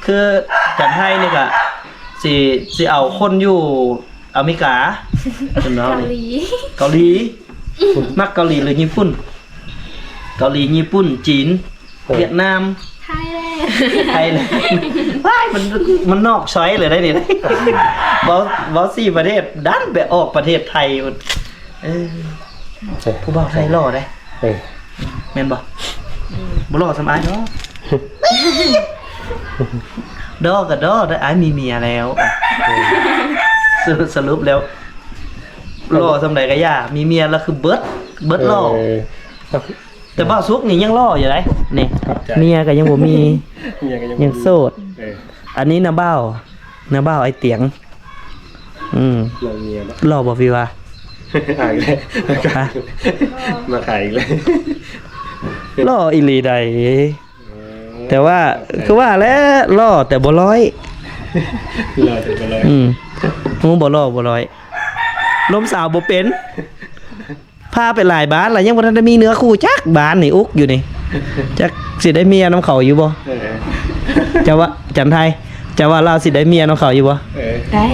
ຄືຈັນໄທນີ້ກະຊິ ຊິເອົາຄົນຢູ່ອາເມລິກາ ເປັນເນາະ ເກົາຫຼີ ເກົາຫຼີ ມັກເກົາຫຼີ ຫຼື ຍີ່ປຸ່ນ? ເກົາຫຼີ ຍີ່ປຸ່ນ ຈີນ ຫວຽດນາມ ໄທແລນ ໄທແລນ ວ້າຍ ມັນ ມັນນອກຊ້ອຍເລີຍໄດ໋ນີ້ ເວົ້າ ເວົ້າສີ່ປະເທດ ດັນໄປອອກປະເທດໄທ ເອີ ຜູ້ບ່າວໄທຫຼໍ່ເດ້ ເອີ ແມ່ນບໍ່? ບໍ່ຫຼໍ່ສ່ຳອ້າຍດອກ ດໍ່ກະດໍ່ ອ້າຍມີເມຍແລ້ວ ສະຫຼຸບ ສະຫຼຸບແລ້ວ ຫຼໍ່ສ່ຳໃດກະຢ່າ ມີເມຍແລ້ວຄືເບິດ ເບິດຫຼໍ່ ເອີ ແຕ່ບ່າວສຸກນີ້ຍັງຫຼໍ່ຢູ່ໃດ໋ ນີ້ ເມຍກະຍັງບໍ່ມີ ເມຍກະຍັງ ຍັງໂສດ ເອີ ອັນນີ້ນະບ່າວ ນະບ່າວໄອ້ຕຽງ ອືມ ເລື່ອງເມຍບໍ່? ຫຼໍ່ບໍ່ ພີ່ວ່າ? ອ້າຍແລ້ວ ຮະ? ມາຂາຍອີກແລ້ວ ຫຼໍ່ອີ່ຫຼີໃດ໋ ເອີ ແຕ່ວ່າ ຄືວ່າແຫຼະ ຫຼໍ່ແຕ່ບໍ່ຫຼ້ອຍ ຫຼໍ່ແຕ່ບໍ່ຫຼ້ອຍ ອືມ ຮູ້ບໍ່ ຫຼໍ່ບໍ່ຫຼ້ອຍ ລົມສາວບໍ່ເປັນ ພາໄປຫຼາຍບ້ານລະ ຍັງບໍ່ທັນໄດ້ມີເນື້ອຄູ່ຈັກບ້ານນີ້ ອຸກຢູ່ນີ້ ຈັກຊິໄດ້ເມຍນຳເຂົາຢູ່ບໍ່? ເອີ ເຈົ້າວ່າ ຈັນໄທ ເຈົ້າວ່າລາວຊິໄດ້ເມຍນຳເຂົາຢູ່ບໍ່? ເອີ ໄດ້.